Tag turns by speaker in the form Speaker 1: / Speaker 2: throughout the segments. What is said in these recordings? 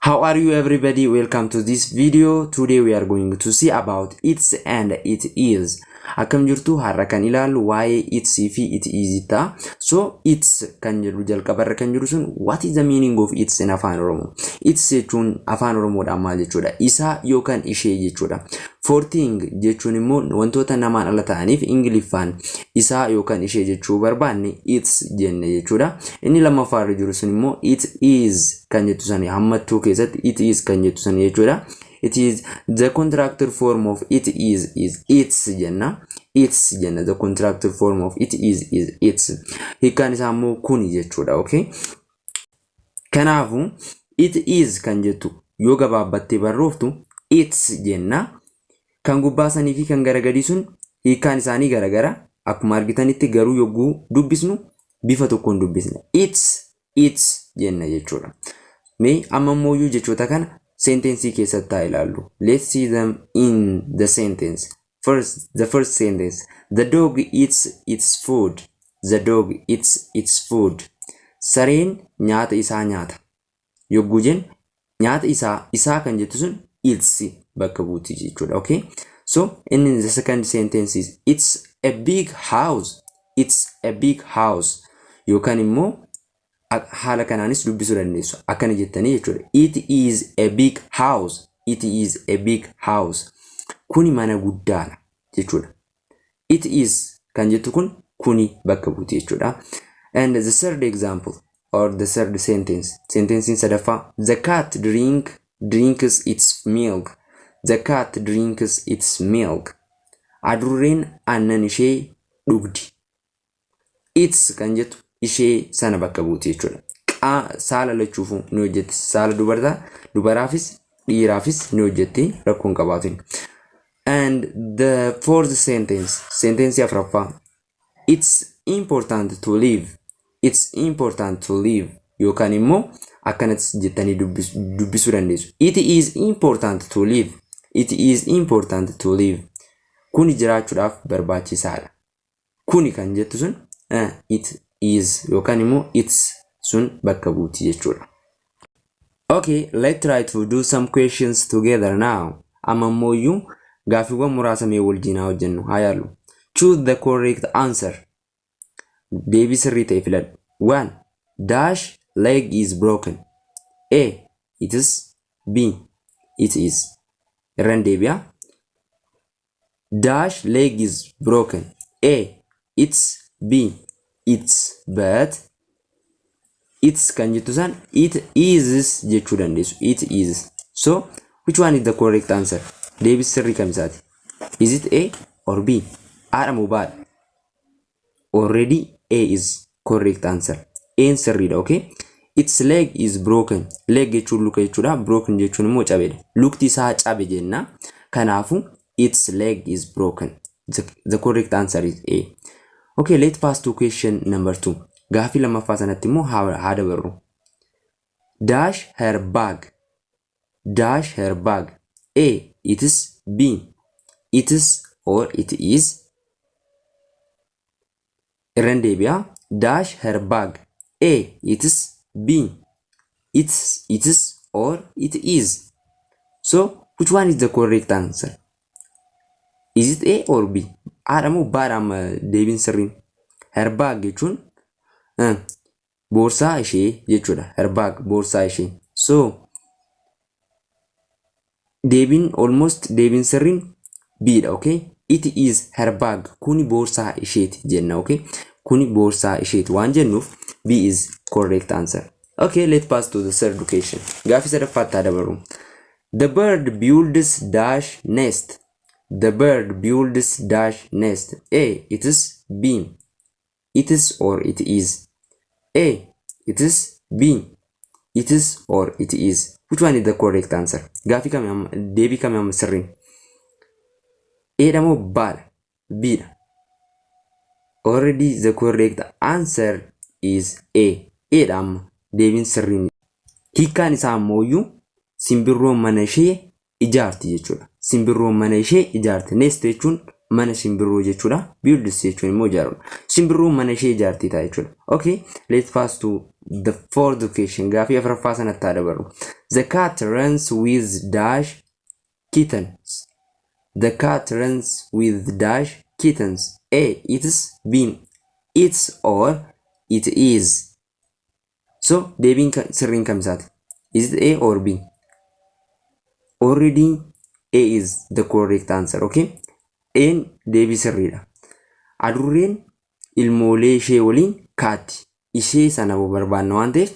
Speaker 1: How are you, everybody? Welcome to this video. Today we are going to see about "its" and "it is". Akkam jirtu? Har'a kan ilaallu waa'ee "its" fi "it is" ta'a. So "its" kan jedhu jalqabarra kan jiru sun, what is the meaning of "its" in Afaan Oromoo? "Its" jechuun Afaan Oromoodhaan maal jechuudha? Isaa yookaan ishee jechuudha. "For thing" jechuun immoo wantoota namaan ala ta'aniif Ingiliffaan isaa yookaan ishee jechuu barbaanne "its" jenne jechuudha. Inni lammaffaarra jiru sun immoo "it is" kan jettu sani, hammattuu keessatti "it is" kan jettu sani jechuudha. It is the contracted form of "it is" "its" jenna. "Its" jenna. The contracted form of "it is" "its". Hiikkaan isaa immoo kuni jechuudha. Okay. Kanaafuu "it is" kan jettu yoo gabaabbattee barrooftu "its" jenna. Kan gubbaa sanii fi kan gara gadii sun hiikkaan isaanii garagara. Akkuma argitanitti garuu yogguu dubbisnu bifa tokkoon dubbisna. "Its", "its" jenna jechuudha. Mee amma immoo jechoota kana sentence keessatti haa ilaallu. Let's see them in the sentence. First, the first sentence. The dog eats its food. The dog eats its food. Sareen nyaata isaa nyaata. Yogguu jennu nyaata isaa, isaa kan jettu sun "its" bakka buuti jechuudha. Okay? So, in the second sentence is "It's a big house". "It's a big house". Yookaan immoo haala kanaanis dubbisuu dandeessu. Akkana jettanii jechuudha. "It is a big house. It is a big house." Kuni mana guddaadha jechuudha. "It is" kan jettu kun kuni bakka buuti jechuudha. And the third example or the third sentence. Sentensiin sadaffaa. The cat drinks its milk. The cat drinks its milk. Adurreen aannan ishee dhugdi. "Its" kan jettu ishee sana bakka buuti jechuudha. Saala lachuufuu ni hojjetti. Saala dubartaa dubaraafis dhiiraafis ni hojjetti, rakkoon qabaatu. And the fourth sentence, sentence afuraffaa. "It's important to live." "It's important to live." Yookaan immoo akkanatti jettanii dubbisuu dandeessu. "It is important to live. It is important to live." Kuni jiraachuudhaaf barbaachisaadha. Kuni kan jettu sun "it is" yookaan immoo "its" sun bakka buuti jechuudha. Okay, let's try to do some questions together now. Amma immoo gaaffiiwwan muraasa mee wajjin haa hojjennu, haa yaallu. Choose the correct answer. Deebii sirrii ta'e filadhu. 1. Dash leg is broken. A. Its. B. It is. Irran deebi'a. Dash leg is broken. A. Its. B. Its. But "its" kan jettu san "it is" jechuu dandeessu. "It is". So, which one is the correct answer? Deebii sirrii kam isaati? Is it A or B? A dha moo B dha? Already A is correct answer. A'n sirriidha, okay? "Its leg is broken". "Leg" jechuun luka jechuudha. "Broken" jechuun immoo cabedha. Lukti isaa cabe jenna. Kanaafuu "its leg is broken". The correct answer is A. Okay, let's pass to question number two. Gaaffii lammaffaa sanatti immoo haa dabarru. Dash her bag. Dash her bag. A. It is. B. It is or it is. Irran deebi'a. Dash her bag. A. It is. B. It is or it is. So, which one is the correct answer? Is it A or B? A dha moo B dha amma deebiin sirriin? "Her bag" jechuun boorsaa ishee jechuudha. "Her bag", boorsaa ishee. So deebiin almost deebiin sirriin B dha, okay? "It is her bag". Kuni boorsaa isheeti jenna, okay? Kuni boorsaa isheeti waan jennuuf B is correct answer. Okay, let's pass to the third question. Gaaffii sadaffaatti haa dabarru. The bird builds dash nest. The bird builds dash nest. A. It is. B. It is or it is. A. It is. B. It is or it is. Which one is the correct answer? Gaaffii kami amma, deebii kami amma sirriin? A dha moo B dha? B dha. Already the correct answer is A. A dha amma deebiin sirriin. Hiikkaan isaa ammoo simbirroon mana ishee ijaarti jechuudha. Simbirroon mana ishee ijaarti. "Nest" jechuun mana simbirroo jechuudha. "Builds" jechuun immoo ijaaruudha. Simbirroon mana ishee ijaarti ta'a jechuudha. Okay, let's pass to the fourth question. Gaafii afuraffaa sanatti haa dabarru. The cat runs with dash kittens. The cat runs with dash kittens. A. Its. B. It's or it is. So deebiin sirriin kam isaati? Is it A or B? Already A is the correct answer. Okay? A'n deebii sirriidha. Adurreen ilmoolee ishee waliin kaatti. Ishee sana barbaanna waan ta'eef,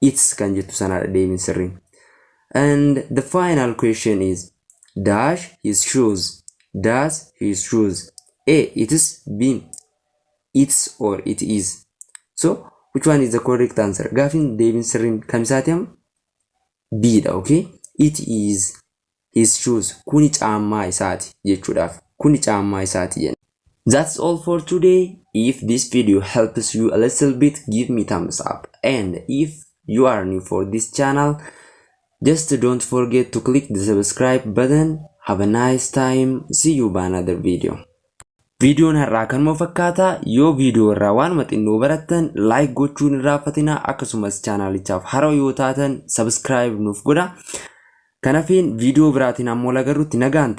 Speaker 1: its kan jettu sanadha deebiin sirriin. And the final question is dash his shoes. Dash his shoes. A. It is. B. It's or it is. So which one is the correct answer? Gaafiin deebiin sirriin kam isaati amma? B dha, okay? It is his shoes. Kuni caammaa isaati jechuudhaaf. Kuni caammaa isaati jenna. That's all for today. If this video helps you a little bit, give me thumbs up. And if you are new for this channel, just don't forget to click the subscribe button. Have a nice time. See you by another video. Viidiyoon har'aa kanuma fakkaata. Yoo viidiyoo irraa waanuma xinnoo barattan, like gochuun hin irraanfatinaa. Akkasumas chaanaalichaaf haaraa yoo taatan, subscribe nuuf godha. Kanaafin viidiyoo biraatiin ammoo agarrutti nagaan ta'a.